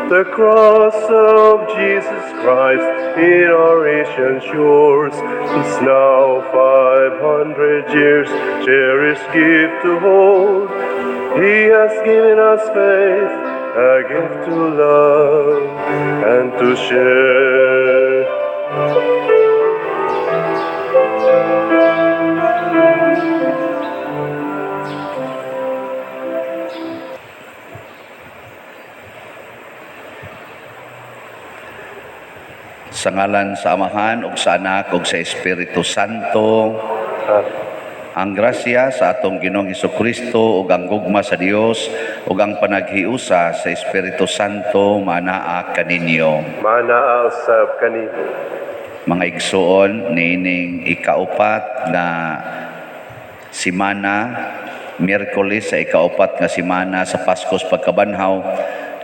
The cross of Jesus Christ in our Asian shores is now 500 years, cherished gift to hold. He has given us faith, a gift to love and to share. Sa ngalan sa Amahan ug sa Anak ug sa Espiritu Santo. Ang grasya sa atong Ginoong Hesukristo ug ang gugma sa Dios ug ang panaghiusa sa Espiritu Santo manaa kaninyo. Manaa usab kanimo. Mga igsuon, niining ikaupat nga simana, Miyerkules sa ikaupat nga simana sa Paskos pagkabanhaw,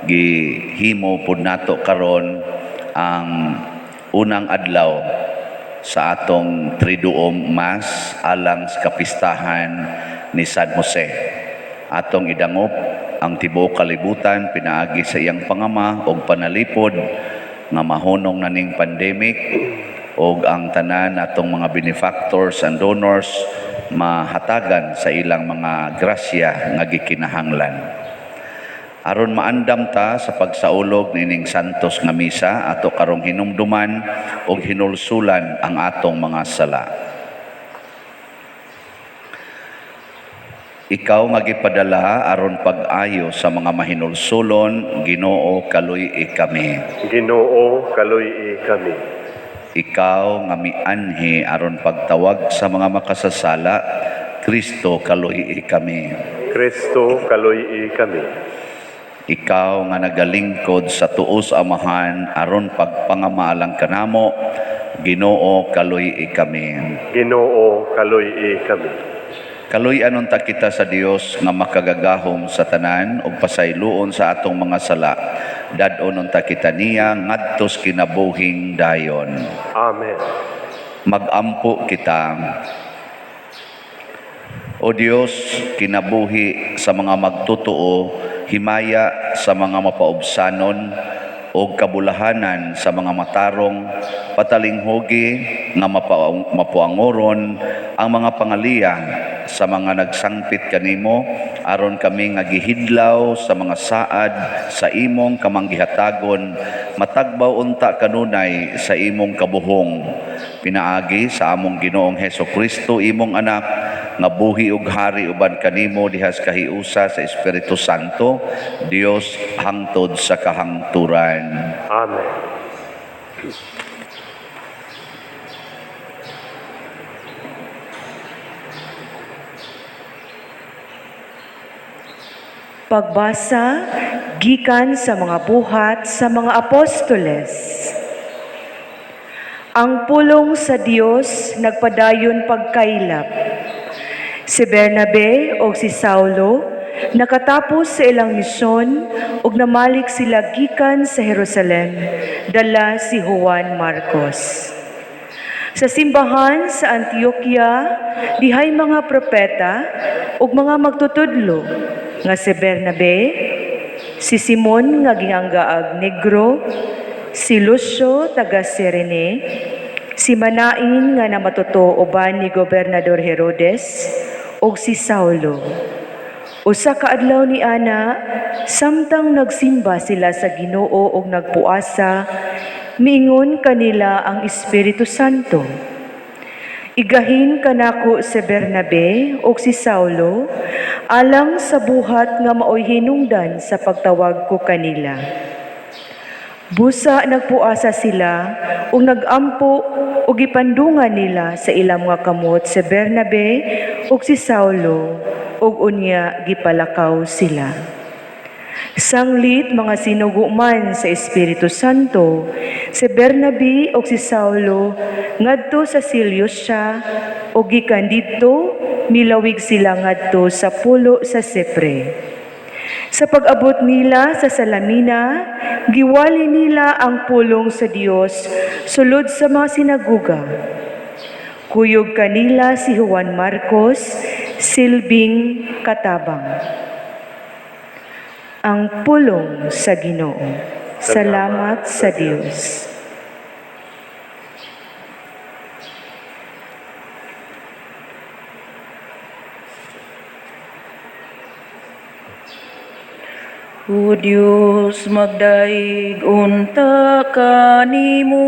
gihimo pud nato karon ang unang adlaw sa atong Triduum Mass alang sa kapistahan ni San Jose. Atong idangop ang tibuok kalibutan pinaagi sa iyang pangama og panalipod nga mahunong na ning pandemic og ang tanan natong mga benefactors and donors mahatagan sa ilang mga grasya nga gikinahanglan. Aron maandam ta sa pagsaulog nining santos nga misa, ato karong hinumduman og hinulsulan ang atong mga sala. Ikaw nga gipadala aron pag-ayo sa mga mahinulsulon, Ginoo, kaluy-i kami. Ginoo, kaluy-i kami. Ikaw nga mianhi aron pagtawag sa mga makasasala, Kristo, kaluy-i kami. Kristo, kaluy-i kami. Ikaw nga nagalingkod sa tuos Amahan aron pagpangamalang kanamo, Ginoo, kaluy-i kami. Ginoo, kaluy-i kami. Kaluy-an unta kita sa Dios nga makagagahom sa tanan ug pasayloon sa atong mga sala. Dad-on unta kita niya ngadtos kinabuhing dayon. Amen. Magampo kita. O Dios, kinabuhi sa mga magtotoo, himaya sa mga mapaubsanon, o kabulahanan sa mga matarong, patalinghugi nga mapuangoron ang mga pangaliya sa mga nagsangpit kanimo, aron kami nga gihidlaw sa mga saad sa imong kamanggihatagon, matagbaw unta kanunay sa imong kabuhong. Pinaagi sa among Ginoong Heso Kristo, imong anak, nga buhi ug hari uban kanimo dihas kahiusa sa Espiritu Santo, Dios hangtod sa kahangturan. Amen. Pagbasa gikan sa mga buhat sa mga apostoles. Ang pulong sa Dios nagpadayon pagkaylap. Si Bernabe o si Saulo nakatapos sa ilang misyon ug namalik sila gikan sa Jerusalem, dala si Juan Marcos. Sa simbahan sa Antioquia, dihay mga propeta ug mga magtutudlo nga si Bernabe, si Simon nga ginganggaag Negro, si Lucio taga Cirene, si Manain nga namatuto uban ni Gobernador Herodes, ug si Saulo. Usa ka adlaw ni ana, samtang nagsimba sila sa Ginoo ug nagpuasa, miingon kanila ang Espiritu Santo: "Igahin kanako si Bernabe ug si Saulo alang sa buhat nga maoy hinungdan sa pagtawag ko kanila." Busa nagpuasa sila ug nagampo ug gipandungan nila sa ilang mga kamot si Bernabe ug si Saulo ug unya gipalakaw sila. Sanglit mga sinugo man sa Espiritu Santo si Bernabe ug si Saulo ngadto sa Seleucia ug gikan didto milawig sila ngadto sa pulo sa Cypre. Sa pag-abot nila sa Salamina, giwali nila ang pulong sa Dios sulod sa mga sinaguga. Kuyog kanila si Juan Marcos, silbing katabang. Ang pulong sa Ginoo. Salamat sa Dios. O Dios, magdaig unta kanimo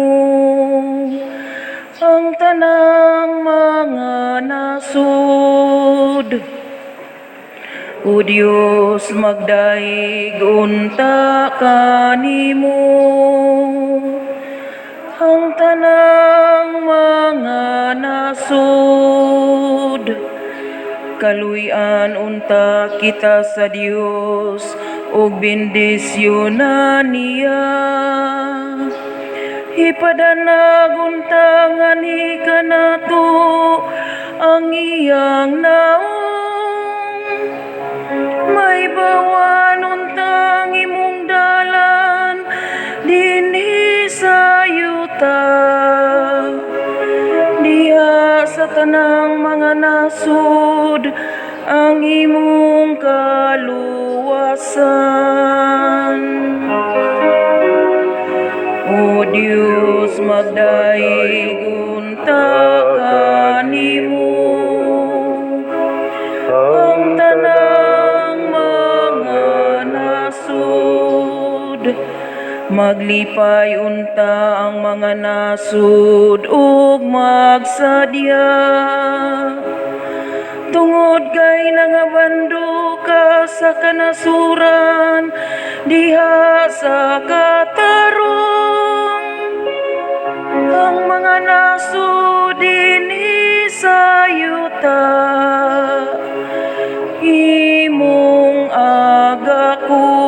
ang tanang mga nasud. O Dios, magdaig unta kanimo ang tanang mga nasud. Kaluy-an unta kita sa Dios ug bendisyonan niya. Ipadanag unta nganhi kanato ang iyang naong. May bawan untang imong dalan dinhi sa yuta. Diha sa tanang mga nasud ang imong kaluwasan. O Dios, magdaig unta kanimo ang tanang mga nasud. Maglipay unta ang mga nasud ug magsadya tungod kay nangabando ka sa kanasuran diha sa katarong. Ang mga nasud dinhi sa yuta imong agakon.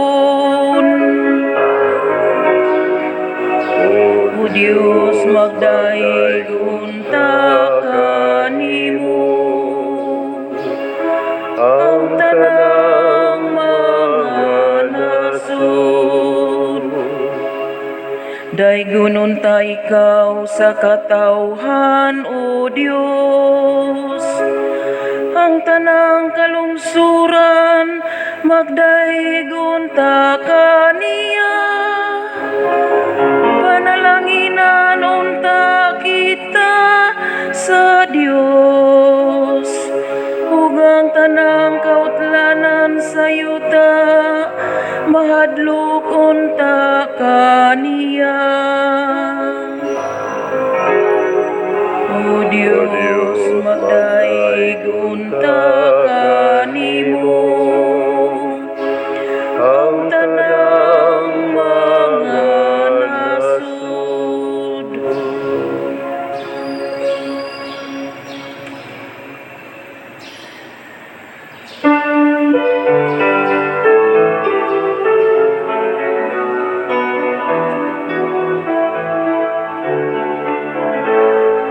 O Dios, magdaig unta kanimo ang tanang mga nasud. Daygon unta ikaw sa katawhan, O Dios. Ang tanang kalungsuran magdaig unta kaniya. Panalanginan unta kita sa Dios ug ang tanang kautlanan sa yuta mahadlok unta kaniya. O Dios, magdaig unta kanimo ang tanang mga nasud.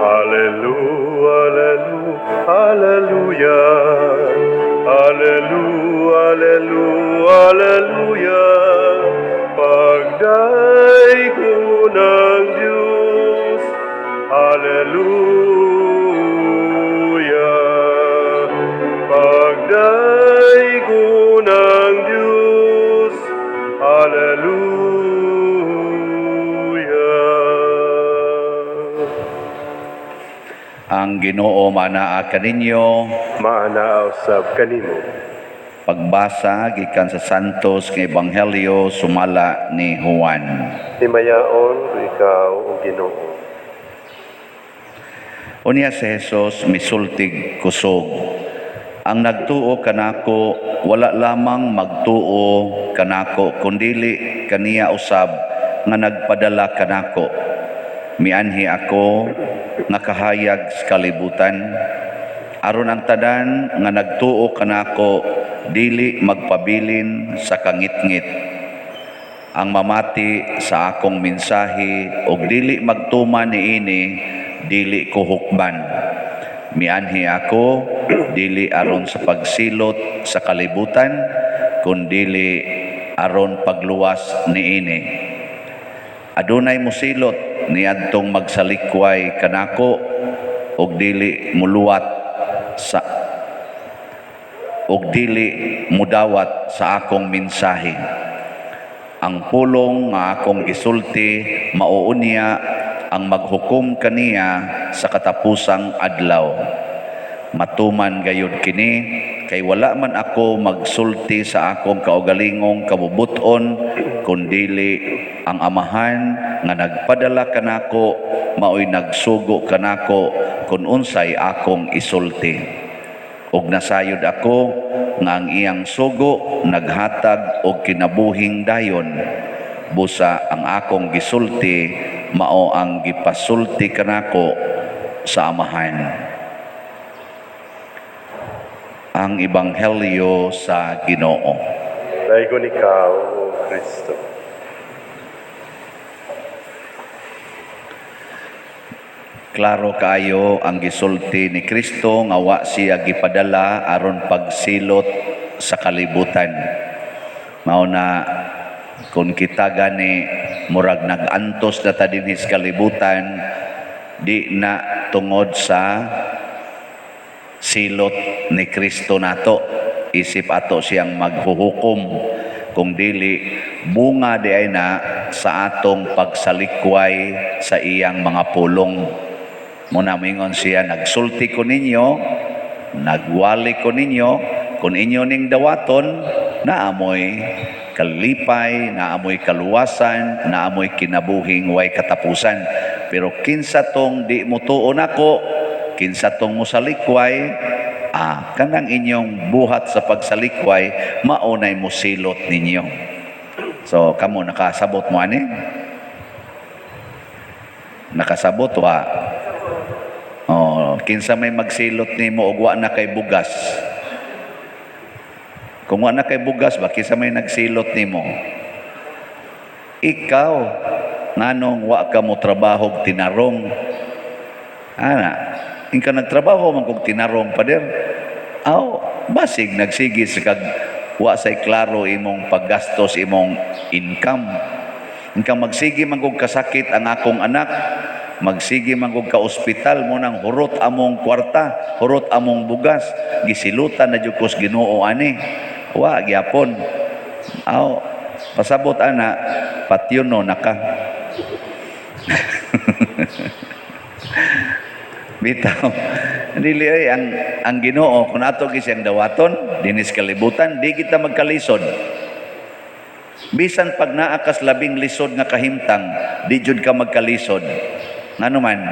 Hallelujah, hallelujah, hallelujah, hallelujah, hallelujah. Pagday ko ng Diyos, hallelujah. Pagday ko ng Diyos, hallelujah. Ang Ginoo manaa kaninyo. Maanaaw sab kanimo. Pagbasa gikan sa Santos nga Ebanghelyo sumala ni Juan. Himayaon ko ikaw o Ginoo. Unya si Jesus misultig kusog. Ang nagtuo kanako wala lamang magtuo kanako kundili kaniya usab nga nagpadala kanako. Mianhi ako nga kahayag sa kalibutan aron ang tanan nga nagtuo kanako dili magpabilin sa kangitngit. Ang mamati sa akong mensahe og dili magtuman niini, dili ko hukban. Mianhi ako dili aron sa pagsilot sa kalibutan, kundili aron pagluwas niini. Adunay mosilot niadtong magsalikway kanako og dili muluwat sa og dili mudawat sa akong mensahe. Ang pulong nga akong gisulti mao unya ang maghukom kaniya sa katapusang adlaw. Matuman gayud kini kay wala man ako magsulti sa akong kaugalingong kabubuton, kundili ang Amahan nga nagpadala kanako maoy nagsugo kanako kung unsay akong isulti. Ug nasayod ako nga ang iyang sugo naghatag og kinabuhing dayon. Busa ang akong gisulti mao ang gipasulti kanako sa Amahan. Ang Ebanghelyo sa Ginoo. Daygon ikaw, O Kristo. Klaro kaayo ang gisulti ni Kristo nga wa siya gipadala aron pagsilot sa kalibutan. Mao na kung kita gani murag nag-antos na ta dinhi sa kalibutan, di na tungod sa silot ni Kristo nato, isip ato siyang maghuhukom, kung dili bunga di ay na sa atong pagsalikway sa iyang mga pulong. Muna mingon siya, "Nagsulti ko ninyo, nagwali ko ninyo, kung inyo ning dawaton, naamoy kalipay, naamoy kaluwasan, naamoy kinabuhing way katapusan. Pero kinsa tong di mutuon ako, kinsa tong musalikway, kanang inyong buhat sa pagsalikway, maunay musilot ninyo." So, kamo nakasabot mo ani? Nakasabot wa? Oh, kinsa may magsilot nimo og wa na kay bugas? Kung wa na kay bugas ba, kinsa may nagsilot nimo? Ikaw, nganong wa ka mo trabaho og tinarong? Ana, inka nagtrabaho man kog tinarong, pader. Aw, basig nagsige sa kag wa say klaro imong paggastos, imong income. Inka magsige man kog kasakit ang akong anak, magsige man kog ka-ospital mo nang hurot among kwarta, hurot among bugas, gisilutan na jud kos Ginoo ani. Wa gyapon. Aw, pasabot ana, patyuno na ka. Bitaw. Dili ay ang Ginoo kung ato gyud siyang dawaton dinis kalibutan, di kita magkalisod. Bisan pag naa kas labing lisod nga kahimtang, di jud ka magkalisod. Ngano man,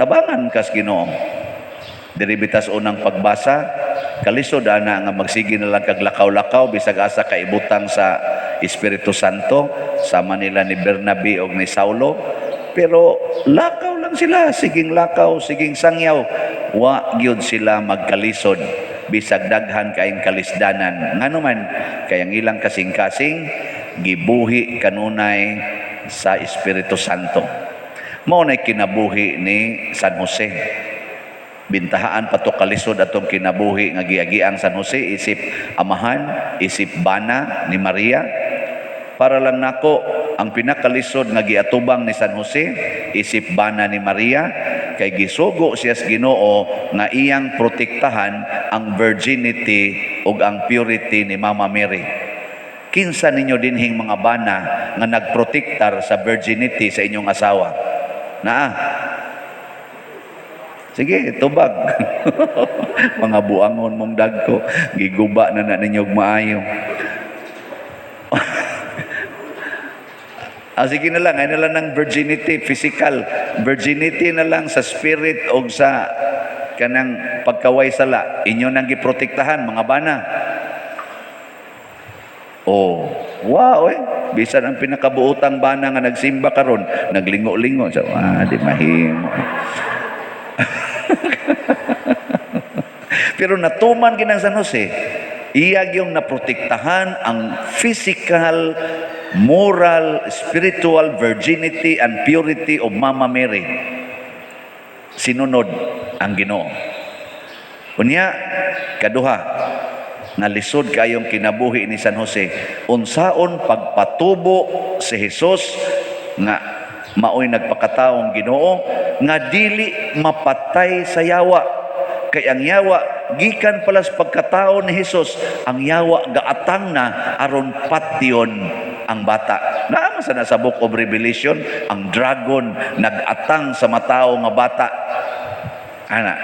tabangan kas Ginoo. Diri bitas unang pagbasa, kalisod ana nga magsige na lang kag lakaw-lakaw bisag asa ka ibutang sa Espiritu Santo, sama nila ni Bernabe og ni Saulo. Pero lakaw lang sila, siging lakaw, siging sangyaw, wa gyud sila magkalisod bisag daghan kaayong kalisdanan. Ngano man, kay ang ilang kasing-kasing gibuhi kanunay sa Espiritu Santo. Mao nay kinabuhi ni San Jose. Bintahaan pa to kalisod atong kinabuhi nga giagiang San Jose isip amahan, isip bana ni Maria. Para lang nako, ang pinakalisod nga giatubang ni San Jose isip bana ni Maria kay gisugo siya sa Ginoo nga iyang protektahan ang virginity ug ang purity ni Mama Mary. Kinsa ninyo dinhing mga bana nga nagprotektar sa virginity sa inyong asawa? Naa? Sige, tubag. Mga buangon mong dagko, giguba na na ninyo og maayo. Sige na lang, ay na lang ng virginity, physical. Virginity na lang sa spirit o sa kanang pagkaway sala. Inyo nang giprotektahan, mga bana. Oh, wow eh. Bisan ang pinakabuotang bana nga nagsimba karon, naglingo-lingo. So, di mahimo. Pero natuman ginang San Jose, iya yung naprotektahan ang physical, moral, spiritual virginity and purity of Mama Mary. Sinunod ang Ginoo. Unya, kaduha, nga lisod kayong kinabuhi ni San Jose, unsaon pagpatubo si Jesus nga maoy nagpakataong Ginoo nga dili mapatay sa yawa. Kay ang yawa gikan pala sa pagkatao ni Jesus, ang yawa gaatang na aron patyon ang bata. Naa man sa na sa Book of Revelation, ang dragon nag-atang sa matawo nga bata. Ana.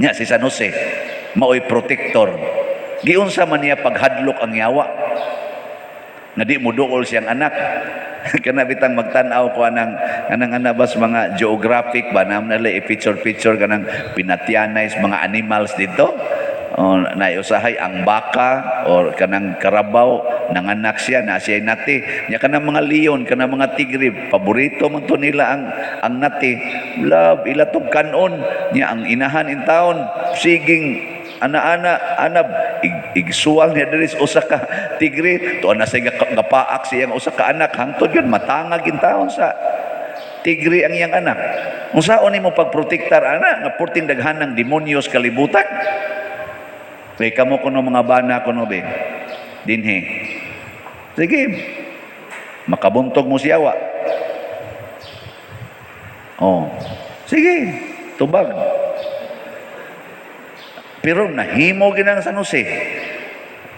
Nya si San Jose maoy protector. Giunsa man niya paghadlok ang yawa nga di mo duol siyang anak? Kana bitang magtan-aw ko anang anang anabas mga geographic ba, naman nila i-picture picture kanang pinatyanay mga animals dito. O, naiusahay ang baka or kanang karabaw, nanganak siya na siya nati nya. Kanang mga leon, kanang mga tigre, paborito man to nila ang nati. Love ila tong kanon nya. Ang inahan in town siging ana-ana anab igsuwal niya diri sa usa ka tigre. Tuan na siya gapaak siyang usa ka anak, hangtod yun matangag in taon sa tigre ang iyang anak. Unsaon nimo pagprotektar ana nga purting daghan ng demonyo sa kalibutan? Kay kamo kuno mga bana kuno be dinhi, sige, makabuntog mo siyawa. Oh, sige, tubag. Pero nahimo ginang San Jose.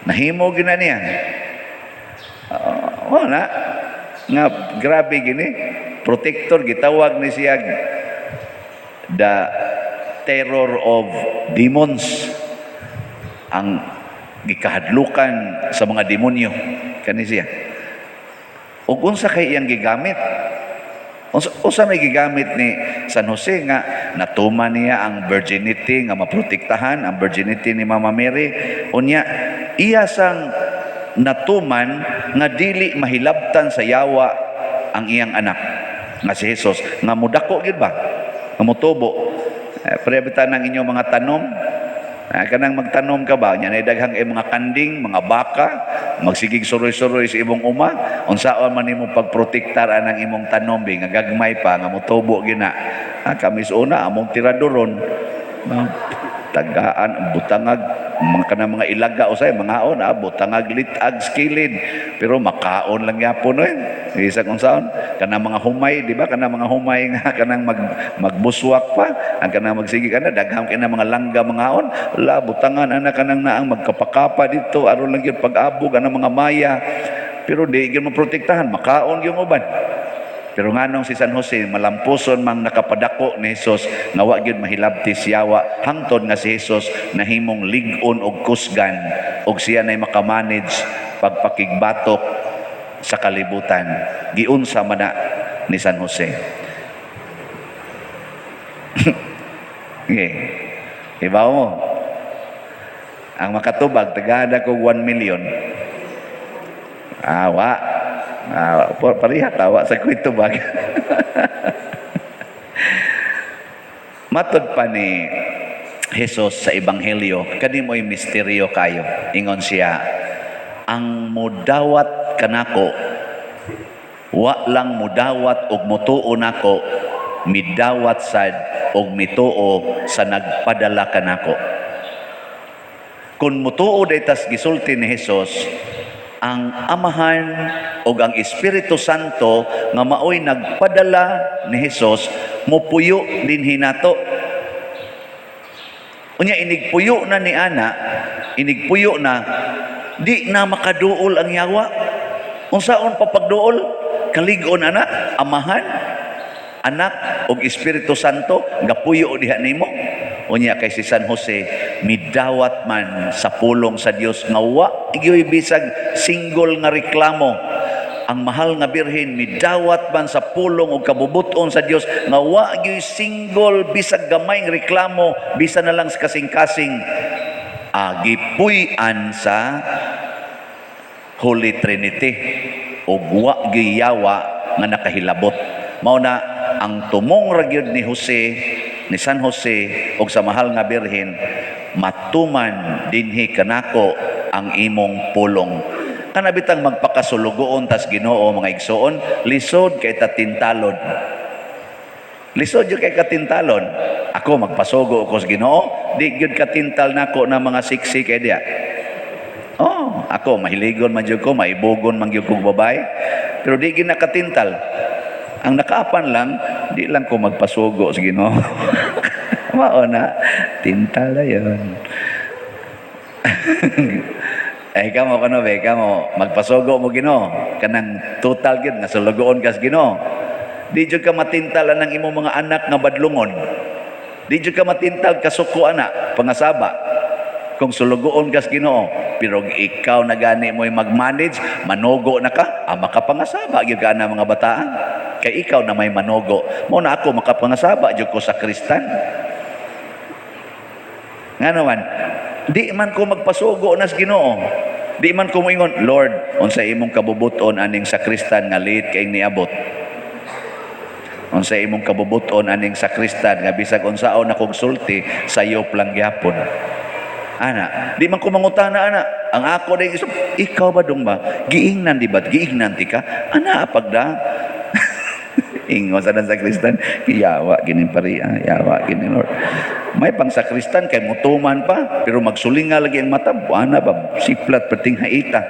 Nahimo gina niya. Oh, na. Nga grabe gini. Protector, gitawag ni siya the terror of demons. Ang gikahadlukan sa mga demonyo kani siya. Ug unsa kay iyang gigamit? Unsa may gigamit ni San Jose nga natuman niya ang virginity, nga maprotektahan ang virginity ni Mama Mary? Unya iya sang natuman nga dili mahilabtan sa yawa ang iyang anak nga si Jesus, nga mudako gyud ba, nga mutubo. Eh, pre ng inyong mga tanom. Ah, kanang magtanom ka ba, nya daghang mga kanding, mga baka, magsigig suroy-suroy sa imong uma, unsaon man nimo pagprotektar anang imong tanom bi nga gagmay pa nga motubo gina? Ah, kami sa una among tiradoron, ah, tagaan butangag mga kanang mga ilaga usay mangaon, ah, butangag litag skilid, pero makaon lang gyapon oy. Isa kung saon kanang mga humay, di ba, kanang mga humay nga kanang magbuswak pa ang kanang magsige kana daghang kay mga langga mangaon la, butangan ana kanang naang magkapakapa dito aron lang gyud pag-abog anang mga maya, pero di gyud maprotektahan, makaon gyud uban. Pero nganong si San Jose malampuson mang nakapadako ni Jesus nga wa gyud mahilabti siyawa, hangtod nga si Jesus nahimong lig-on og kusgan og siya nay makamanage pagpakigbatok sa kalibutan? Giunsa man na ni San Jose? Okay. Ibaw mo. Ang makatubag, tagada ko 1 million. Awa. Ah, pareha tawa sa kwento bag. Matod pa ni Jesus sa Ebanghelyo, kani mo'y misteryo kayo. Ingon siya, "Ang mudawat kanako, wa lang mudawat og mutuo nako, midawat sad og mituo sa nagpadala kanako." Kung mutuo daytas gisulti ni Jesus, ang Amahan ug ang Espiritu Santo nga maoy nagpadala ni Jesus mupuyo dinhi nato. Unya inigpuyo na ni ana, inigpuyo na, di na makaduol ang yawa. Unsaon pa pagduol? Kalig-on ana, Amahan, Anak ug Espiritu Santo gapuyo diha nimo. Unya kay si San Jose midawat man sa pulong sa Dios nga wa gyoy bisag single nga reklamo. Ang mahal nga Birhen midawat man sa pulong ug kabubuton sa Dios nga wa gyoy single bisag gamay nga reklamo, bisan na lang sa kasing-kasing. Gipuy-an sa Holy Trinity ug wa gyoy yawa nga nakahilabot. Mao na ang tumong ra gyud ni Jose, ni San Jose ug sa mahal nga Birhen, "Matuman dinhi kanako ang imong pulong." Kana bitang magpakasulugoon tas Ginoo, mga igsoon, lisod kay tatintalon. Lisod jud kay katintalon. Ako magpasugo ko sa Ginoo, di gyud katintal nako na mga siksi kay diya. Oh, ako mahiligon man jud ko, maibugon man gyud kog babae. Pero di gyud nakatintal. Ang nakaapan lang, di lang ko magpasugo sa Ginoo. Mao na, tintal na yun. Eh, kamo kano be, kamo magpasugo mo Ginoo, kanang total gyud nga sulugoon kas Ginoo. Di jud ka matintal ang imong mga anak nga badlungon. Di jud ka matintal kasuko ana pangasaba kung sulugoon kas Ginoo. Pero ikaw na gani mo'y mag-manage, manugo na ka, ah, makapangasaba gyud ka na mga bataan. Kay ikaw na may manugo. Mo na ako makapangasaba jud ko sa kristan. Nga naman, di man ko magpasugo na sa Ginoo. Di man ko moingon, "Lord, unsa imong kabubuton aning sakristan nga late kay niabot? Unsa imong kabubuton aning sakristan nga bisag unsaon akong sulti, sayop lang gyapon?" Ana, di man ko mangutana ana. Ang ako din isip, ikaw ba dong ba? Giingnan di ba? Giingnan ti ka? Ana pagda. Ingon sa dan sakristan, yawa gini pari, ah, yawa gini Lord. May pang sakristan kay mutuman pa, pero magsulinga lagi ang mata, ana ba siplat perting haita.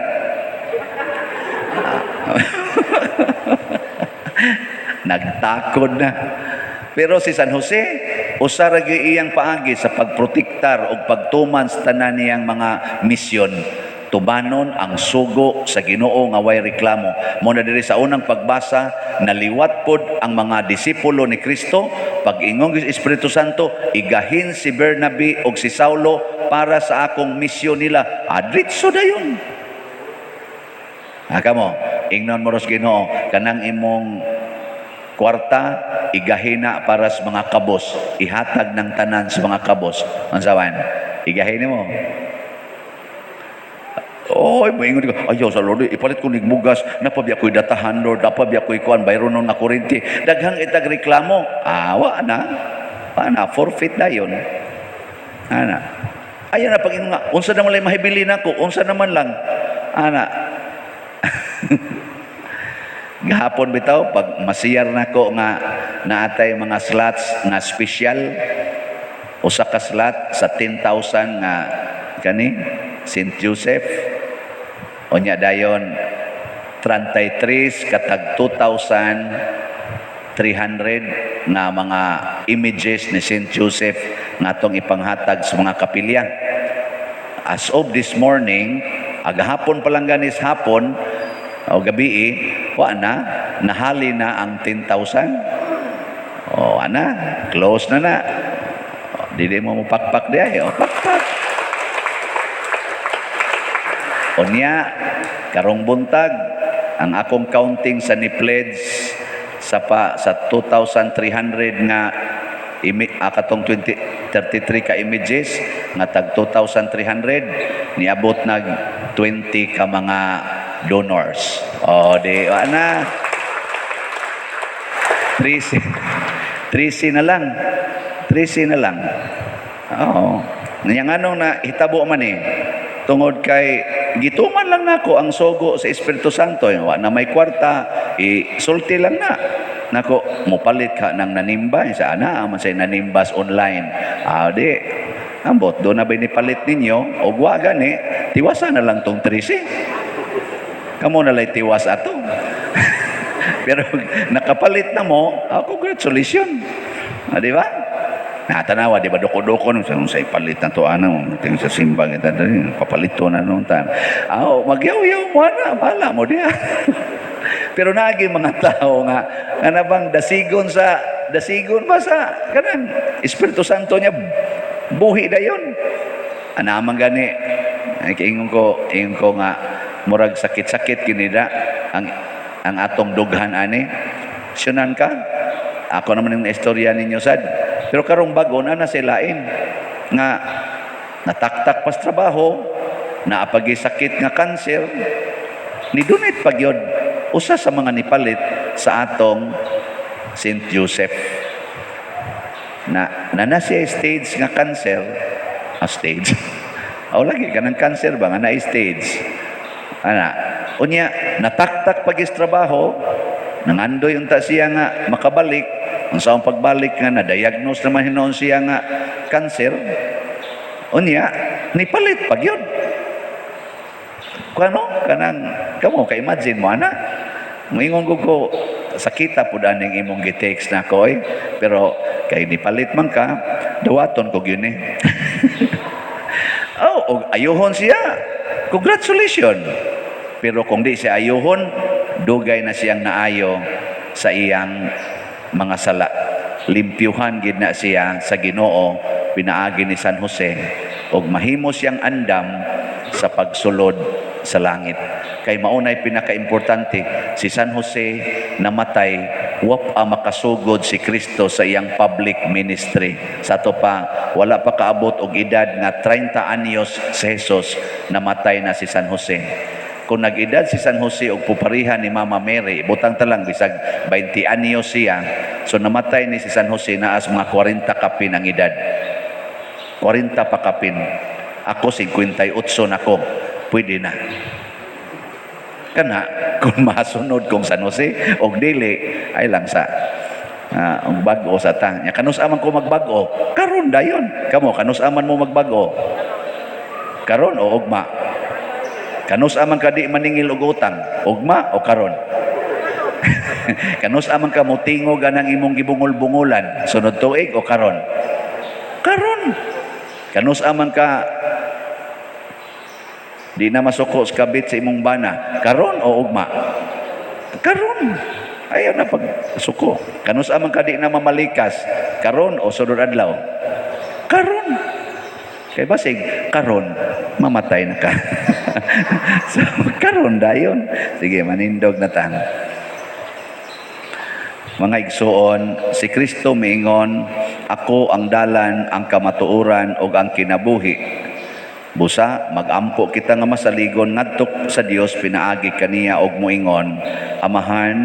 Nagtakod na. Pero si San Jose, usa ra gyud iyang paagi sa pagprotektar o pagtuman sa tanan niyang mga misyon. Tumanon ang sugo sa Ginoo nga way reklamo. Mo na diri sa unang pagbasa, naliwat pod ang mga disipulo ni Kristo pag-ingon sa Espiritu Santo, "Igahin si Bernabe og si Saulo para sa akong misyon nila." Adritso dayon. Ha kamo, ingnon mo ros Ginoo, kanang imong kwarta igahina para sa mga kabos, ihatag ng tanan sa mga kabos. Unsa man? Igahin mo. Oy, moingon ko, "Ayaw sa Lord, ipalit ko nig bugas, napabiya ko'y datahan, Lord, napabiya ko'y kuan, bayron nga kuryente." Daghang itag reklamo. Ah, wa na. Wa na, forfeit dayon. Ana. Ayaw na pag nga, unsa naman lang mahibili nako, unsa naman lang. Ana. Gahapon bitaw pag masiyar nako nga naatay mga slots nga special, usa ka slot sa 10,000 nga kani St. Joseph, unya dayon 33 katag 2,300 nga mga images ni St. Joseph nga atong ipanghatag sa mga kapilya. As of this morning, agahapon pa lang ganis hapon o gabi, wa na, nahali na ang 10,000. O, ana, close na na. O, dili mo mupakpak di ay, o pakpak. Unya, karong buntag, ang akong counting sa ni pledge sa pa sa 2,300 nga katong 20 33 ka images nga tag 2,300, niabot nag 20 ka mga donors. O di wa na. 3 3 na lang. 3 na lang. Oo. Nya nganong na hitabo man eh. Tungod kay gituman lang nako ang sugo sa Espiritu Santo. Wa na may kwarta, isulti lang na. Nako, mopalit ka ng nanimba. Sa ana, man say nanimbas online. Ah, di. Ambot, doon na ba nipalit ninyo? O wa gani, tiwasa na lang tong 13. Kamo na lay tiwas ato. Pero nakapalit na mo, ah, congratulations. Ah, di ba? Natanawa, di ba, doko-doko nung sa ipalit na to, ano, tingin sa simbang, ito, papalito na nung tan. Ah, oh, magyaw-yaw mo na, bahala mo diya. Pero nagi mga tao nga, nga bang dasigon ba sa, kanang, Espiritu Santo niya, buhi na yun. Anamang gani, ay, ingon ko nga, murag sakit-sakit kinida, ang atong dughan ani. Syunan ka, ako naman yung istorya ninyo sad. Pero karong bago na na silain nga nataktak pas trabaho, naapagi sakit nga kanser, ni donate pag yun, usa sa mga nipalit sa atong St. Joseph. Na na siya stage nga cancer, a stage. O lagi ka ng cancer ba nga na stage. Ana, unya nataktak pag trabaho, nangandoy unta siya nga makabalik, unsa ang pagbalik nga na-diagnose naman hinuon siya nga cancer. Unya, nipalit pag yun. Kano kanang kamo ka imagine mo ana. Moingon ko ko sakita pud aning imong gi-text na ko oy, pero kay nipalit man ka, dawaton ko gyud ni. Oh, og ayuhon siya. Congratulations! Pero kung di siya ayuhon, dugay na siyang naayo sa iyang mga sala. Limpyuhan gid na siya sa Ginoo pinaagi ni San Jose ug mahimo siyang andam sa pagsulod sa langit. Kay maunay pinakaimportante, si San Jose namatay, wa pa makasugod si Kristo sa iyang public ministry. Sa ato pa, wala pa kaabot og edad nga 30 anyos si Jesus, namatay na si San Jose. Kung nag-edad si San Jose og pupariha ni Mama Mary, butang talang bisag 20 anyos siya, so namatay ni si San Jose naa sa mga 40 kapin ang edad. 40 pa kapin. Ako 58 na ko. Pwede na. Kana kung masunod kong San Jose og dili ay lang sa og bag-o sa ta. Nya kanus-a man ko magbag-o? Karon dayon. Kamo kanus-a man mo magbag-o? Karon o ugma? Kanus-a man ka di maningil og utang? Ugma o karon? Kanus-a man ka motingog anang imong gibungol-bungulan? Sunod tuig o karon? Karon. Kanus-a man ka di na masuko sa kabit sa imong bana? Karon o ugma? Karon. Ayaw na pagsuko. Kanus-a man ka di na mamalikas? Karon o sunod adlaw? Karon. Kay basig karon mamatay na ka. So karon dayon. Sige, manindog na ta. Mga igsuon, si Kristo miingon, "Ako ang dalan, ang kamatuoran ug ang kinabuhi." Busa, magampo kita nga masaligon ngadto sa Dios pinaagi kaniya og moingon, "Amahan,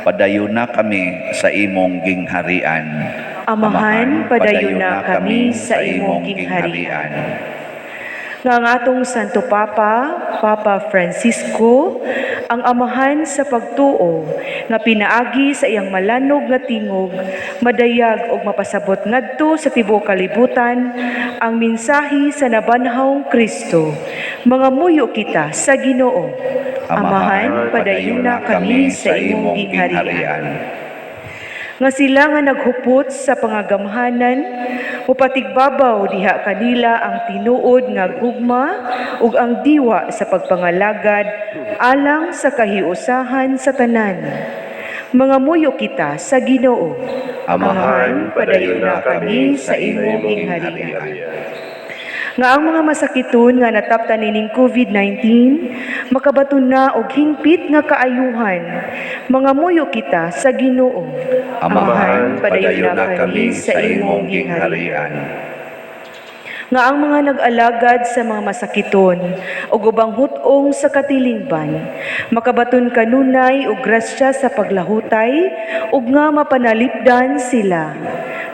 padayon na kami sa imong gingharian." Amahan, padayon na kami sa imong gingharian. Nga ang atong Santo Papa, Papa Francisco, ang amahan sa pagtuo nga pinaagi sa iyang malanog nga tingog, madayag og mapasabot ngadto sa tibuok kalibutan ang mensahe sa nabanhawng Kristo. Mangamuyo kita sa Ginoo. Amahan, padayon na kami sa imong gingharian. Nga sila nga naghupot sa pangagamhanan, mupatigbabaw diha kanila ang tinuod nga gugma ug ang diwa sa pagpangalagad alang sa kahiusahan sa tanan. Mangamuyo kita sa Ginoo. Amahan, padayon na kami sa imong gingharian. Nga ang mga masakiton nga nataptan nining COVID-19 makabaton na og hingpit nga kaayuhan. Mangamuyo kita sa Ginoo. Amahan, padayon na kami sa imong gingharian. Nga ang mga nag-alagad sa mga masakiton ug ubang hut-ong sa katilingban makabaton kanunay og grasya sa paglahutay ug nga mapanalipdan sila.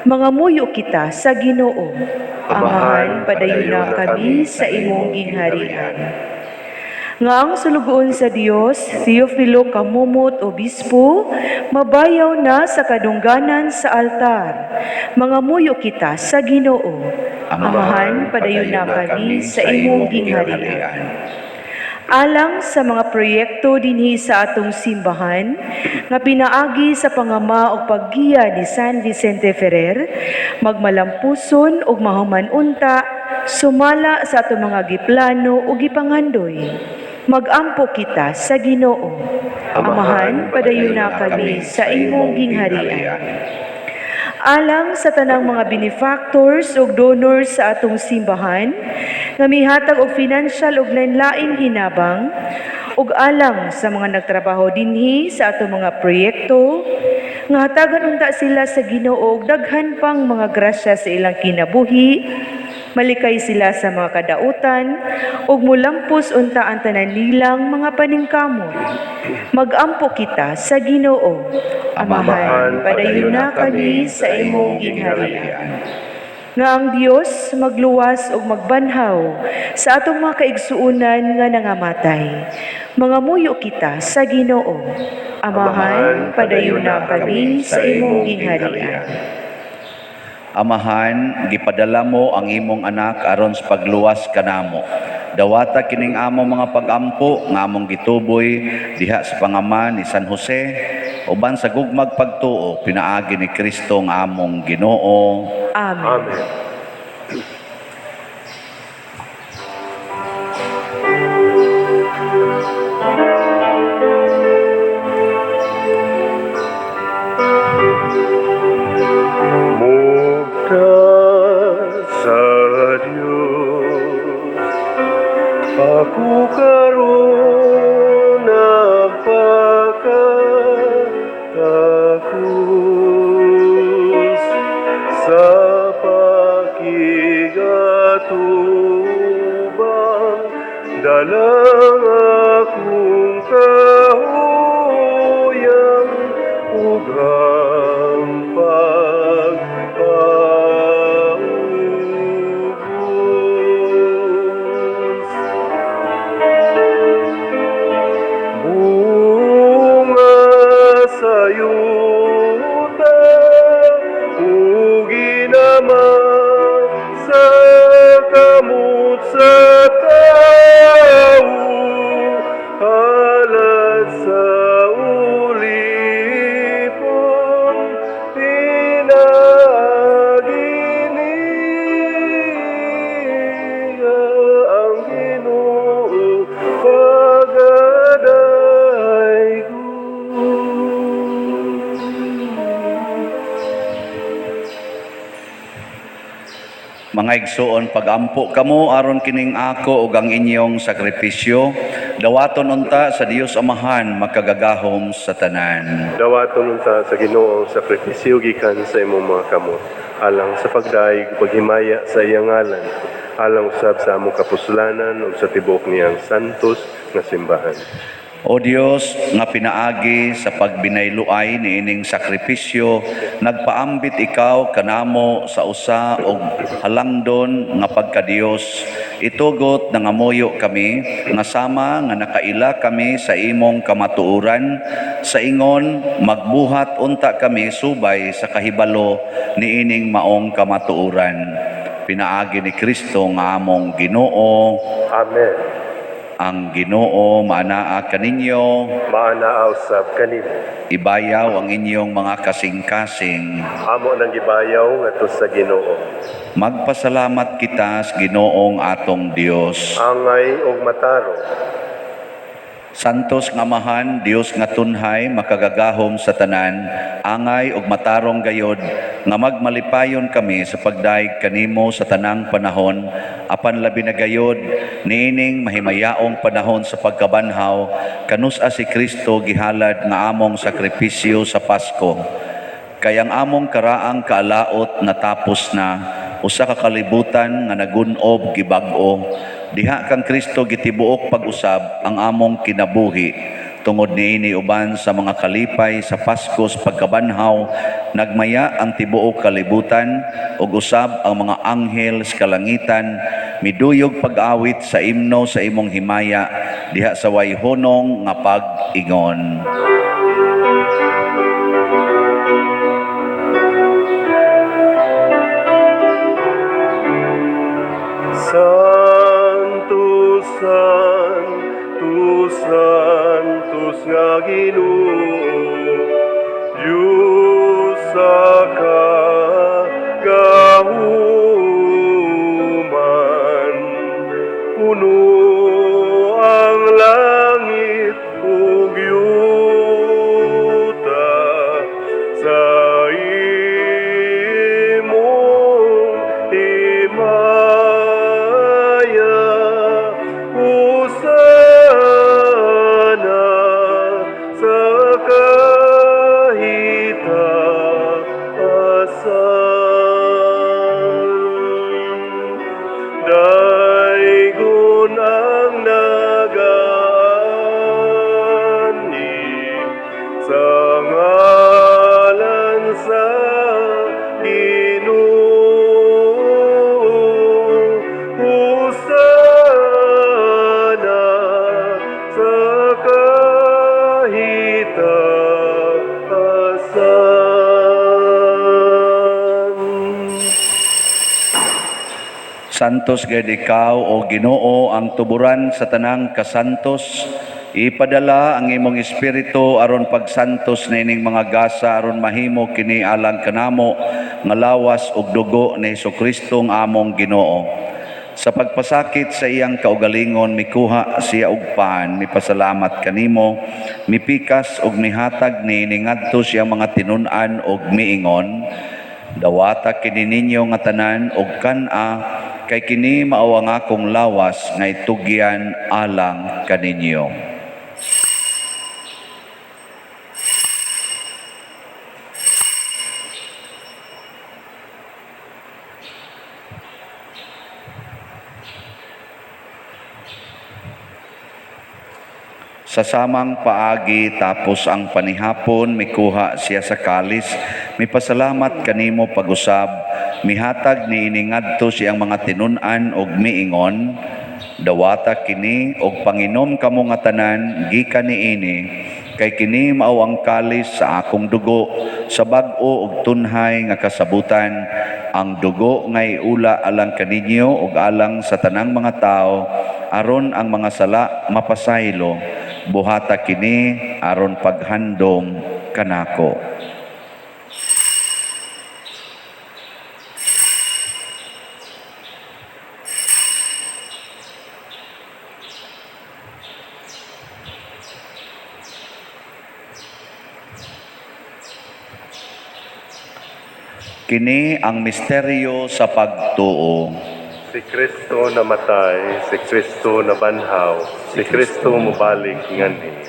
Mangamuyo kita sa Ginoo. Amahan, padayon na kami sa imong gingharian. Nga ang sulugoon sa Dios, Teofilo Camomot Obispo, mabayaw na sa kadungganan sa altar. Mangamuyo kita sa Ginoo. Amahan, padayon na kami sa imong gingharian. Alang sa mga proyekto dinhi sa atong simbahan nga pinaagi sa pangama o paggiya ni San Vicente Ferrer, magmalampuson ug mahuman unta sumala sa atong mga giplano ug gipangandoy. Magampo kita sa Ginoo. Amahan, padayon na kami sa imong gingharian. Alang sa tanang mga benefactors ug donors sa atong simbahan nga mihatag og financial ug lain-laing hinabang ug alang sa mga nagtrabaho dinhi sa atong mga proyekto nga hatagan unta sila sa Ginoo og daghan pang mga grasya sa ilang kinabuhi, malikay sila sa mga kadautan ug mulampos unta ang tanan nilang mga paningkamot. Magampo kita sa Ginoo. Amahan, padayon na kami sa imong gingharian. Nga ang Dios magluwas ug magbanhaw sa atong mga kaigsuonan nga nangamatay. Mangamuyo kita sa Ginoo. Amahan, padayon na kami sa imong gingharian. Amahan, gipadala mo ang imong anak aron sa pagluwas kanamo. Dawata kining among mga pagampo nga among gituboy diha sa pangama ni San Jose uban sa gugmag pagtuo pinaagi ni Kristo nga among Ginoo. Amen. Amen. Siya lang akong kahuyang ug ang pagpaubos. Bunga sa yuta ug ginama sa kamot sa tawo, halad sa ulipon, pinaagi niya ang Ginoo pagadaygon. Mga igsoon, pagampo kamo aron kining ako ug ang inyong sakripisyo dawaton unta sa Dios Amahan makagagahom sa tanan. Dawaton unta sa Ginoo ang sakripisyo gikan sa imong mga kamot, alang sa pagdaig ug paghimaya sa iyang ngalan, alang usab sa among kapuslanan ug sa tibuok niyang santos nga simbahan. O Dios, nga pinaagi sa pagbinayluay niining sakripisyo, nagpaambit ikaw kanamo sa usa og halangdon nga pagkadiyos. Itugot nangamuyo kami nga sama nga nakaila kami sa imong kamatuoran, sa ingon magbuhat unta kami subay sa kahibalo niining maong kamatuoran. Pinaagi ni Kristo nga among Ginoo. Amen. Ang Ginoo maanaa kaninyo. Maanaa usab kanimo. Ibayaw ang inyong mga kasing-kasing. Amo nang gibayaw ngadto sa Ginoo. Magpasalamat kita sa Ginoong atong Dios. Angay ug matarong. Santos nga Amahan, Dios nga tunhay, makagagahom sa tanan, angay ug matarong gayod nga magmalipayon kami sa pagdayeg kanimo sa tanang panahon, apan labi na gayod niining mahimayaong panahon sa pagkabanhaw, kanus-a si Kristo gihalad nga among sakripisyo sa Pasko. Kay ang among karaang kaalaot natapos na, usa ka kalibutan nga nagun-ob gibag-o. Diha kang Kristo gitibuok pag-usab ang among kinabuhi. Tungod niini uban sa mga kalipay sa Pasko sa pagkabanhaw, nagmaya ang tibuok kalibutan ug usab ang mga anghel sa kalangitan miduyog pag-awit sa imno sa imong himaya diha sa wayhonong nga pag-ingon. Santo, Santo, Santos nga Ginoo, Diyos sa kagahuman, puno ang langit ug yuta sa imong himaya. Hosana sa kahitaasan. Daygon ang nagaani sa ngalan sa Ginoo. Hosana sa kahitaasan. Santos gayud ikaw, o Ginoo, ang tuburan sa tanang kasantos. Ipadala ang imong espiritu aron pagsantos niining mga gasa aron mahimo kini alang kanamo nga lawas ug dugo ni Hesukristo nga among Ginoo. Sa pagpasakit sa iyang kaugalingon, mikuha siya og pan, mipasalamat kanimo, mipikas ug mihatag niini ngadto sa iyang mga tinun-an ug miingon: "Dawata kini ninyo nga tanan og kan-a, kay kini mao ang akong lawas nga itugyan alang kaninyo." Sa samang paagi, tapos ang panihapon, mikuha siya sa kalis, mipasalamat kanimo pag-usab, mihatag niini ngadto sa iyang mga tinun-an og miingon, "Dawata kini og panginom kamo nga tanan gikan niini, kay kini mao ang kalis sa akong dugo sa bag-o ug tunhay nga kasabutan, ang dugo nga iula alang kaninyo ug alang sa tanang mga tawo aron ang mga sala mapasaylo. Buhata kini aron paghandom kanako." Kini ang misteryo sa pagtuo. Si Kristo namatay, si Kristo nabanhaw, si Kristo mobalik nganhi.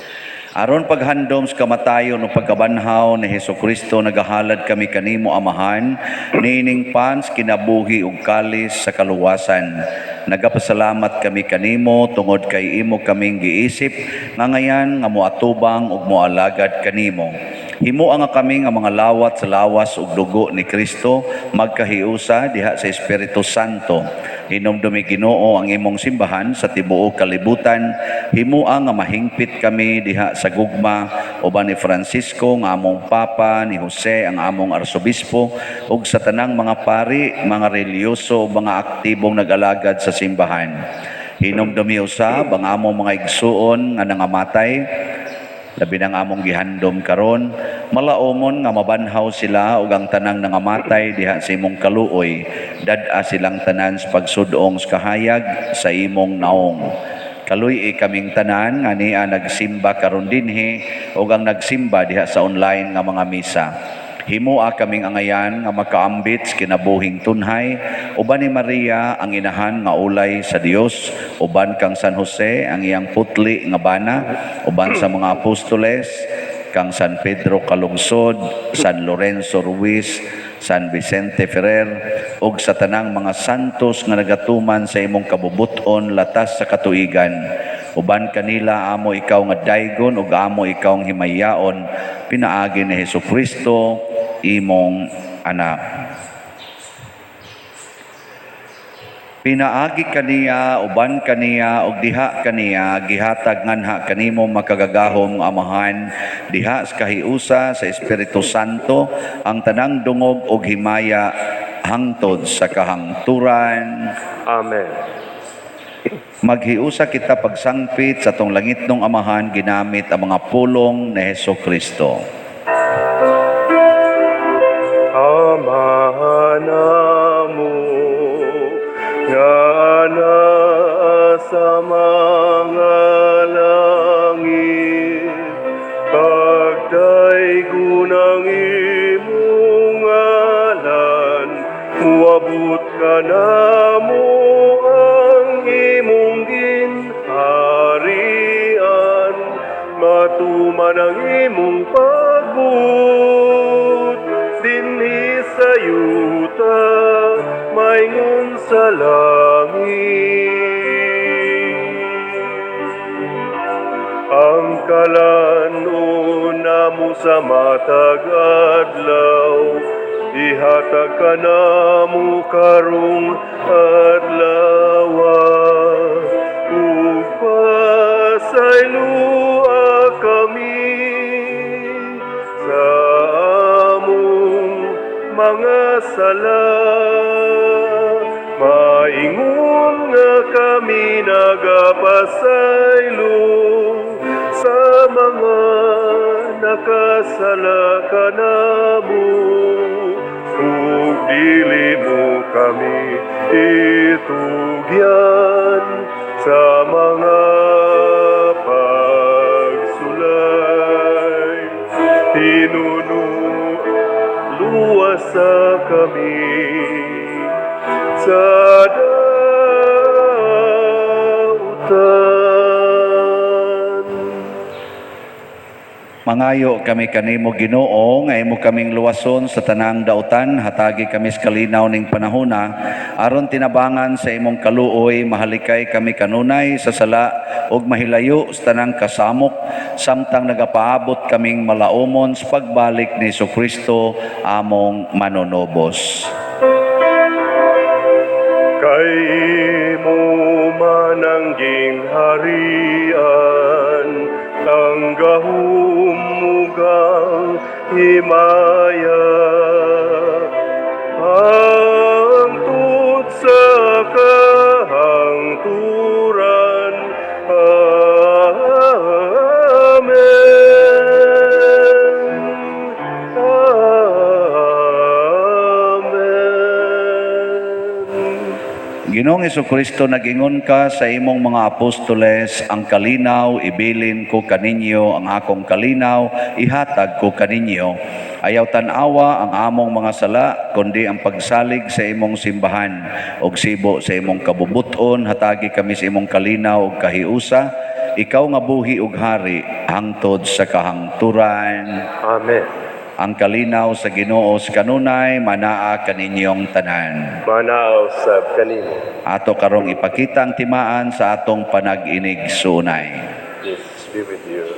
Aron paghandom sa kamatayon o pagkabanhaw ni Hesukristo, nagahalad kami kanimo, Amahan, niining pan sa kinabuhi ug kalis sa kaluwasan. Nagapasalamat kami kanimo tungod kay imo kaming giisip nga ngayan nga moatubang ug moalagad kanimo. Himoa nga kami nga mga lawat sa lawas ug dugo ni Kristo magkahiusa diha sa Espiritu Santo. Hinumdumi, Ginoo, ang imong simbahan sa tibuok kalibutan. Himoa nga mahingpit kami diha sa gugma uban ni Francisco nga among Papa, ni Jose ang among Arsobispo ug sa tanang mga pari, mga relihiyoso, mga aktibong nag-alagad sa simbahan. Hinumdumi usab ang among mga igsuon nga nangamatay, labi nang among gihandom karon. Malaomon nga mabanhaw sila ug ang tanang nangamatay diha sa imong kaluoy. Dad-a silang tanan sa pagsudong sa kahayag sa imong naong. Kaluy-i kaming tanan nga nia nagsimba karon dinhi ug ang nagsimba diha sa online nga mga misa. Himoa kaming angayan nga makaambit sa kinabuhing tunhay uban ni Maria ang inahan nga ulay sa Dios, uban kang San Jose ang iyang putli nga bana, uban sa mga apostoles, kang San Pedro Calungsod, San Lorenzo Ruiz, San Vicente Ferrer ug sa tanang mga santos nga nagatuman sa imong kabubut-on latas sa katuigan. Uban kanila amo ikaw nga daygon ug amo ikaw ang himayaon pinaagi ni Hesukristo, imong anak. Pinaagi kaniya, uban kaniya, ug diha kaniya, gihatag nganha kanimo, makagagahom nga Amahan, diha sa kahiusa sa Espiritu Santo, ang tanang dungog ug himaya hangtod sa kahangturan. Amen. Maghiusa kita pagsangpit sa atong langitnong Amahan ginamit ang mga pulong ni Hesukristo. Ama namo nga naa sa mga langit, pagdaygon ang imong ngalan, muabot kanamo ang imong ginharian, matuman ang imong pagbuot dinhi sa yuta maingon sa langit. Ang kalan-on namo sa matag adlaw, ihatag kanamo karong adlaw, ug pasayloa kami sa among mga sala, maingon nga kami nagapasaylo sa mga nakasala kanamo, ug dili mo kami itugyan sa mga pagsulay, hinuno luwasa kami sa dautan. Mangayo kami kanimo, Ginoo, nga imo kaming luwason sa tanang dautan, hatagi kami sa kalinaw ning panahona aron tinabangan sa imong kaluoy mahalikay kami kanunay sa sala ug mahilayo sa tanang kasamok samtang nagapaabot kaming malaumon sa pagbalik ni Kristo among manunubos. Kay imo man ang gingharian, ang gahom ug ang himaya, hangtod sa kahangturan. Amen. Amen. Ginoong Kristo, nagingon ka sa imong mga apostoles, "Ang kalinaw ibilin ko kaninyo, ang akong kalinaw ihatag ko kaninyo." Ayaw tan-awa ang among mga sala, kundi ang pagsalig sa imong simbahan. Og sibo sa imong kabubuton, hatagi kami sa imong kalinaw ug kahiusa, ikaw nga buhi ug hari hangtod sa kahangturan. Amen. Ang kalinaw sa Ginoo sa kanunay manaa kaninyong tanan. Manaa usab kanimo. Ato karong ipakita ang timaan sa atong panag-inigsuonay. Peace be with you.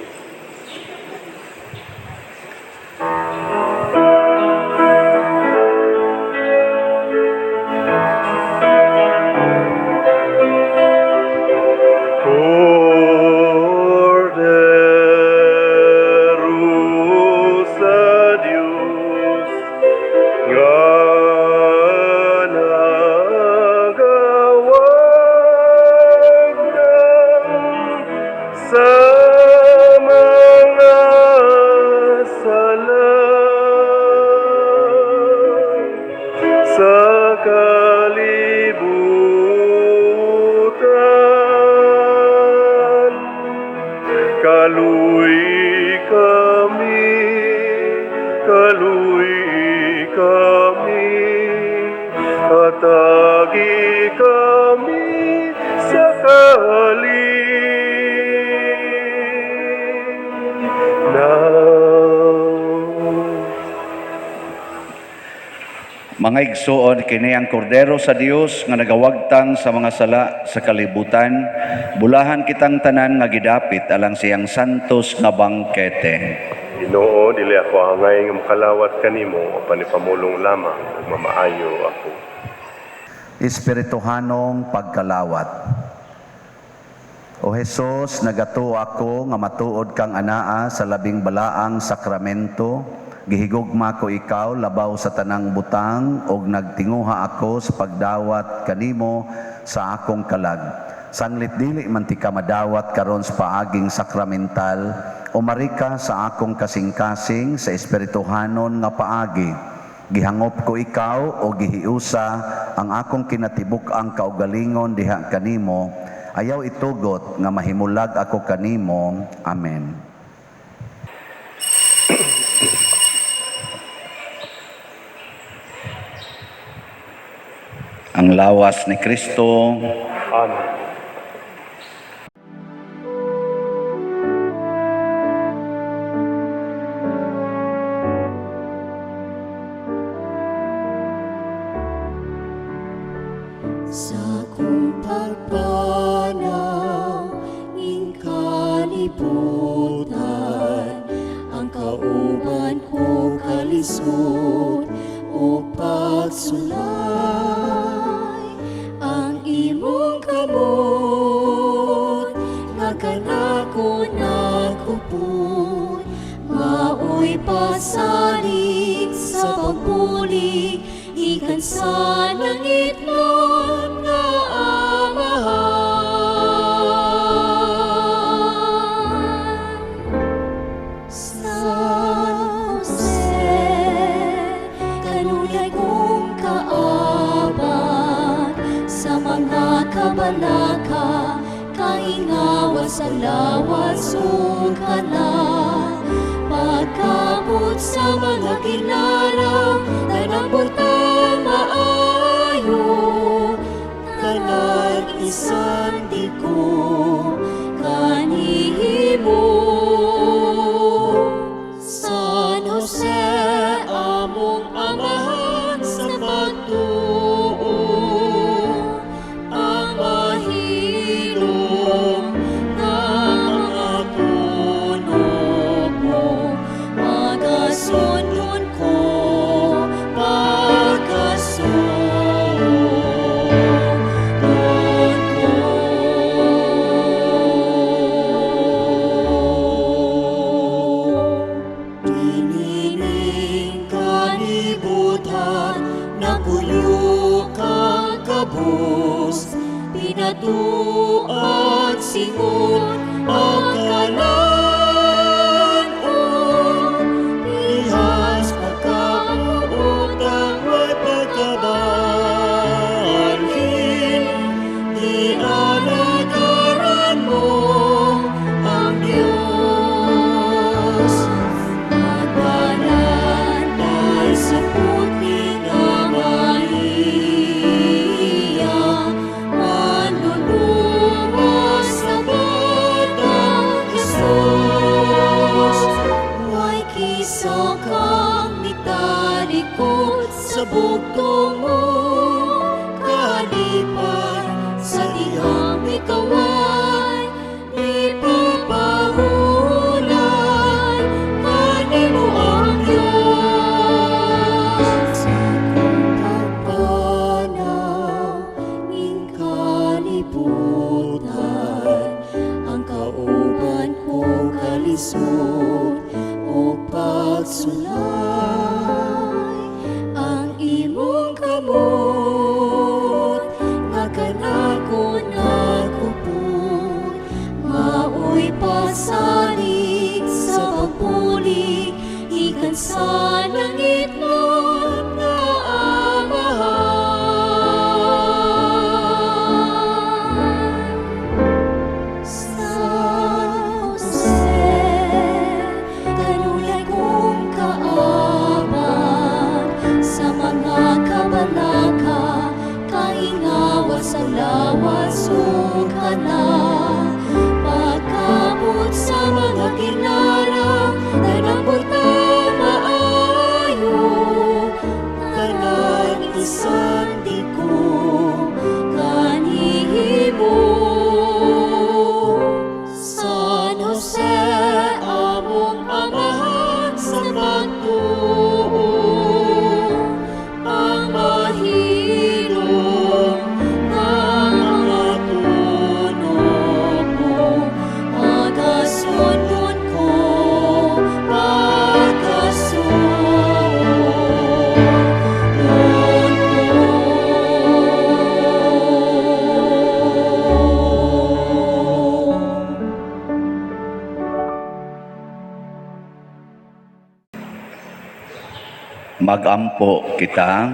Kordero sa Dios nga nagawagtang sa mga sala sa kalibutan. Kaluy-i kami, kaluy-i kami, hatagi kami sa kalinaw. Mga igsoon, kini ang kordero sa Dios nga nagawagtang sa mga sala sa kalibutan. Bulahan kitang tanan nga gidapit alang siyang santos nga bangkete. Ginoo, dili ako angay nga makalawat kanimo apan ipamulong lamang ug mamaayo ako. Espirituhanong pagkalawat. O Hesus, nagatuo ako nga matuod kang anaa sa labing balaang sakramento. Gihigugma ko ikaw labaw sa tanang butang ug nagtinguha ako sa pagdawat kanimo sa akong kalag. Sanglit dili man tika madawat karon sa paaging sakramental, umari ka sa akong kasing-kasing sa espirituhanon nga paagi. Gihangop ko ikaw o gihiusa ang akong kinatibuk-ang kaugalingon diha kanimo. Ayaw itugot nga mahimulag ako kanimo. Amen. Ang lawas ni Kristo. Amen. Sa akong pagpanaw ning kalibutan, ang kauban ko kalisod o pagsulay, ang imong kamot nga kanako nakupot, maoy pasalig sa pagbulig gikan sa langitnon nga Amahan. San Jose, kanunay kong kaabag sa mga kabalaka, kaingawa sa lawas ug kalag. Pagkamot sa mga kinara, tanang butang maayo, tanang isan di ko kanihimo. Kabus, pinatuan singon ang kalan-on. Pihas pagkautang way pagkabalhin, gialagaran mo ang Diyos. Nagbalantay sa putli nga Maria, manluluwas sa Batang Jesus. Way kisa kang mitalikod sa bugtong mo, kalipay sa dihang ikaway, di papahulay, kanimo ang Diyos. Sa akong pagpanaw ning kalibutan, ang kauban ko kalisod o pagsulay, ang imong kamot nga kanako nagupod, maoy pasalig sa pagbulig gikan sa langitnon nga Amahan. San Jose, kanunay kong kaabag sa mga kabalaka, kahingawa sa lawas ug kalag. Pagkamot sa mga kilala, tanang butang maayo, tanan isandig ko kanimo. San Jose, among amahan sa pagtuo, ang mahilom nga mga tunubo, pagasunod ko, pagasunod ko. Magampo kita.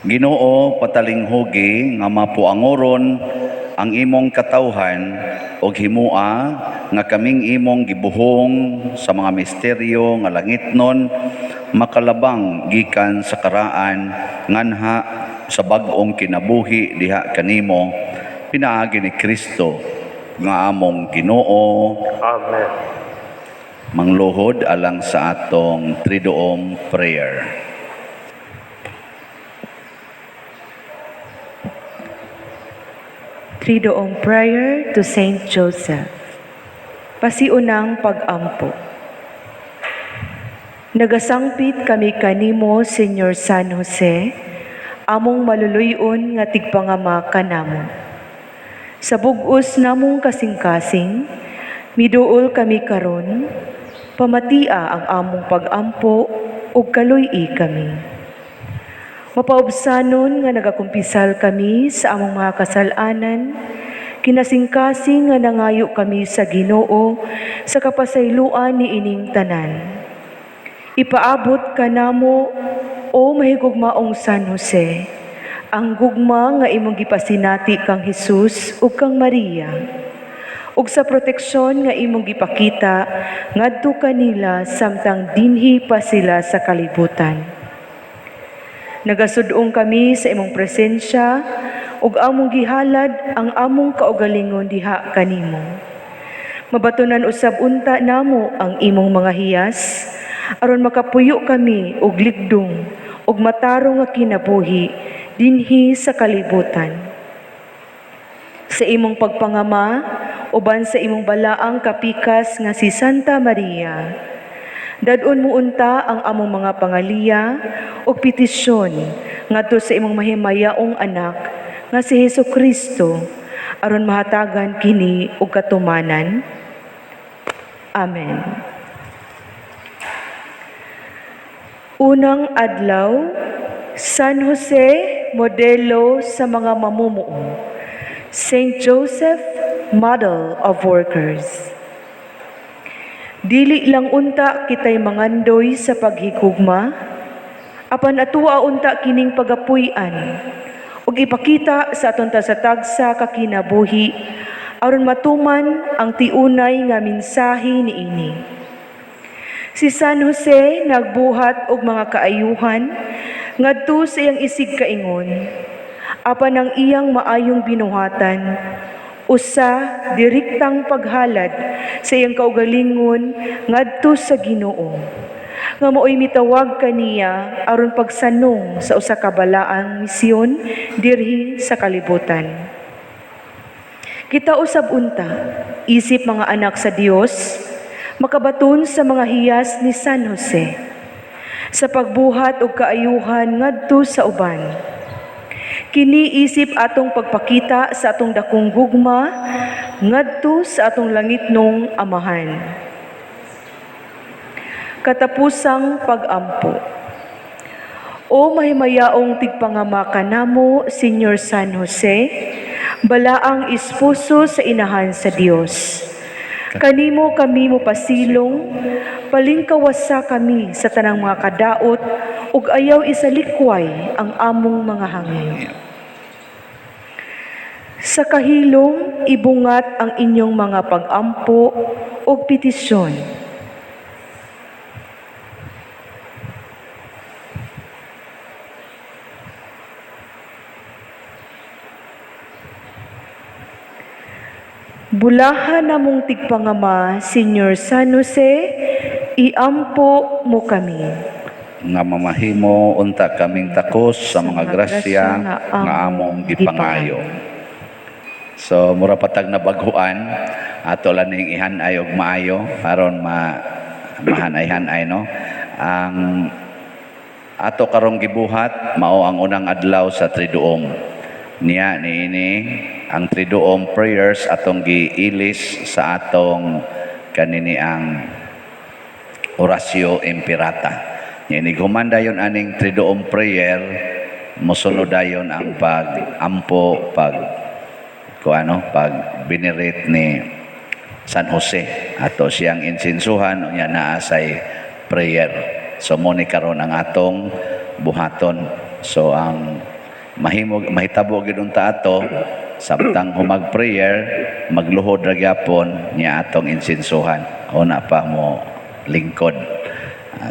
Ginoo, patalinghugi nga mapuangoron ang imong katawhan og himua nga kaming imong gibuhong sa mga misteryo nga langitnon makalabang gikan sa karaan nganha sa bag-ong kinabuhi diha kanimo, pinaagi ni Kristo nga among Ginoo. Amen. Mangluhod alang sa atong Triduum prayer. Triduum Prayer to Saint Joseph. Pasiunang pag-ampo. Nagasangpit kami kanimo, Senyor San Jose, among maluluyon nga tigpangama kanamo. Sa bug-os namong kasing-kasing, miduol kami karon, pamatia ang among pag-ampo ug kaluy-i kami. Mapaubsanon nga nagakumpisal kami sa among mga kasalanan, kinasingkasing nga nangayo kami sa Ginoo sa kapasayloan ni ining tanan. Ipaabot kanamo, o mahigugmaong San Jose, ang gugma nga imong gipasinati kang Hesus ug kang Maria, ug sa proteksyon nga imong gipakita ngadto kanila samtang dinhi pa sila sa kalibutan. Nagasud-ong kami sa imong presensya ug among gihalad ang among kaugalingon diha kanimo. Mabatunan usab unta namo ang imong mga hiyas aron makapuyo kami og ligdong ug matarong nga kinabuhi dinhi sa kalibutan. Sa imong pagpangama uban sa imong balaang kapikas nga si Santa Maria, dad-on mo unta ang among mga pangaliya ug petisyon ngadto sa imong mahimayaong anak nga si Hesus Kristo aron mahatagan kini og katumanan. Amen. Unang adlaw, San Jose, modelo sa mga mamumuo. Saint Joseph, model of workers. Dili lang unta kitay mangandoy sa paghigugma, apan atoa unta kining pagapuy-an ug ipakita sa aton tagsa-tagsa ka kinabuhi aron matuman ang tiunay nga mensahe niini. Si San Jose nagbuhat og mga kaayuhan ngadto sa iyang isig kaingon, apan ang iyang maayong binuhatan usa direktang paghalad sa iyang kaugalingon ngadto sa Ginoo nga maoy mitawag kaniya aron pagsanong sa usa ka balaang misyon dirhi sa kalibutan. Kita usab unta, isip mga anak sa Dios, makabaton sa mga hiyas ni San Jose sa pagbuhat og kaayuhan ngadto sa uban. Kini isip atong pagpakita sa atong dakong gugma ngadto sa atong langitnong Amahan. Katapusang pag-ampo. O mahimayaong tigpangama kanamo, Senyor San Jose, balaang esposo sa inahan sa Dios. Kanimo kami mopasilong, palingkawasa kami sa tanang mga kadaot, ug ayaw isalikway ang among mga hangyo. Sa kahilom, ibungat ang inyong mga pag-ampo ug petisyon. Bulahan namong tigpangama, Senyor San Jose, iampo mo kami. Nga mamahimo unta kaming takos sa mga grasya nga among gipangayo. So mura patag na baghuan, ato lang ning ihanay og maayo aron ma mahanay-hanay, no. Ang ato karong gibuhat mao ang unang adlaw sa Triduum. Niya niini ang Triduum prayers atong giilis sa atong kanini ang Oratio Imperata. Nya inig human dayon aning Triduum prayer, mosunod dayon ang pag-ampo, pag kuano, pag venerate ni San Jose. Ato siyang insinsuhan, unya naa say prayer. So mo ni karon ang atong buhaton. So ang mahimo mahitabo gyud unta ato samtang humag prayer, magluhod ra gyapon niya atong insinsuhan. Una pa mo lingkod.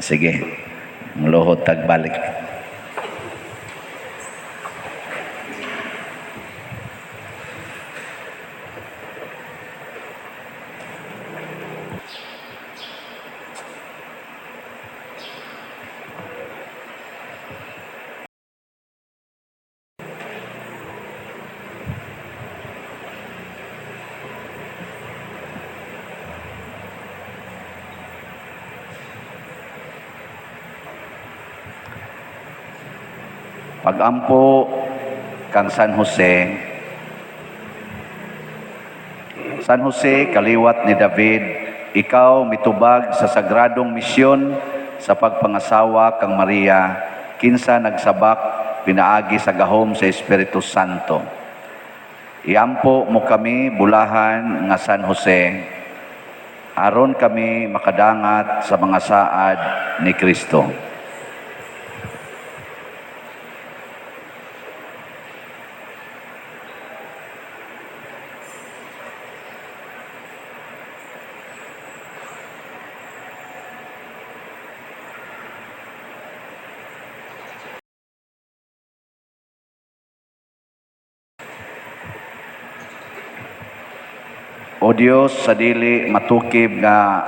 Sige, luhod tagbalik. Pagampo kang San Jose. San Jose, kaliwat ni David, ikaw mitubag sa sagradong misyon sa pagpangasawa kang Maria, kinsa nagsabak pinaagi sa gahom sa Espiritu Santo. Iampo mo kami bulahan nga San Jose, aron kami makadangat sa mga saad ni Kristo. O Dios, sa dili matukib nga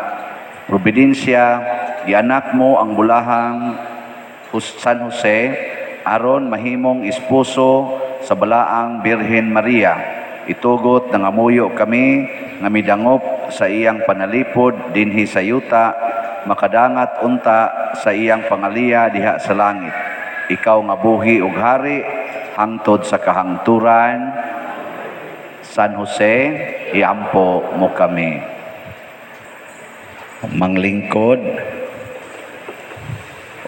providensya, gianak mo ang bulahang San Jose aron mahimong esposo sa balaang Birhen Maria. Itugot nangamuyo kami nga midangop sa iyang panalipod dinhi sa yuta, makadangat unta sa iyang pangaliya diha sa langit. Ikaw nga buhi ug hari hangtod sa kahangturan. San Jose, iampo mo kami. Manglingkod.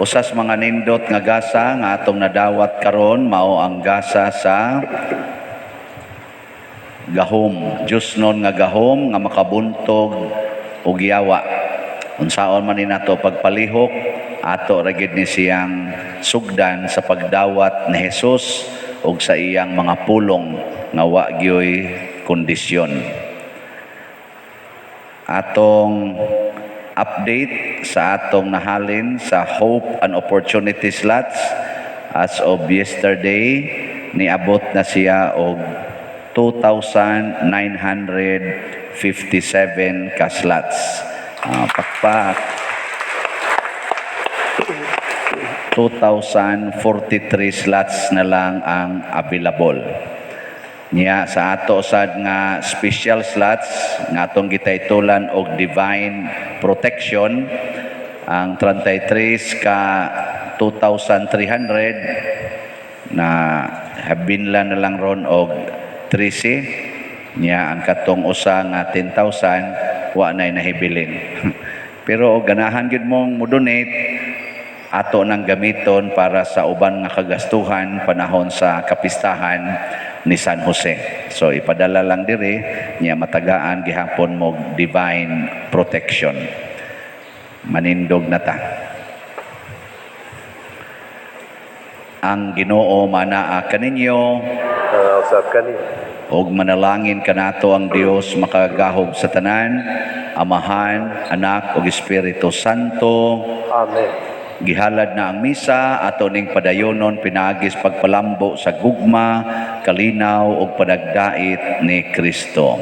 Usas mga nindot nga gasa nga atong nadawat karon mao ang gasa sa gahom, Diyosnon nga gahom nga makabuntog og yawa. Unsaon man ni nato pagpalihok, ato ra gid ni siyang sugdan sa pagdawat ni Jesus ug sa iyang mga pulong nga wa gyoy kondisyon. Atong update sa atong nahalin sa Hope and Opportunity slots, as of yesterday, niabot na siya og 2,957 ka slots. Ah, pakpak. 2,043 slots na lang ang available. Niya sa ato sad nga special slots nga atong gitaytulan og Divine Protection, ang 33 ka 2,300 na habinlan na lang ron og 13. Niya ang katong usa nga 10,000, wa nay nahibilin. Pero og ganahan gyud mong mo-donate, ato nang gamiton para sa uban nga kagastuhan panahon sa kapistahan ni San Jose. So ipadala lang diri niya, matagaan gihapon mo Divine Protection. Manindog na ta. Ang Ginoo manaa kaninyo. Usab kaniyo. Ug manalangin kanato ang Dios makagahom sa tanan, Amahan, Anak ug Espiritu Santo. Amen. Gihalad na ang misa, ato ning padayonon pinaagis pagpalambo sa gugma, kalinaw ug panagdait ni Kristo.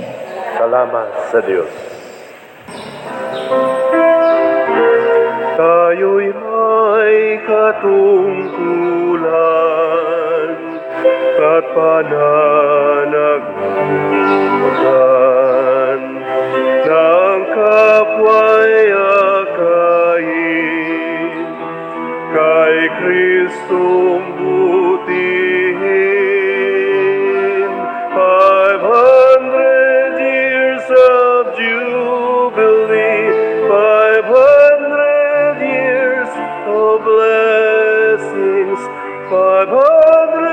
Salamat sa Diyos. Tayo'y may katungkulan at pananagutan ng kapwa'y akayin kay Kristong butihin. 500 years of jubilee, 500 years of blessings, 500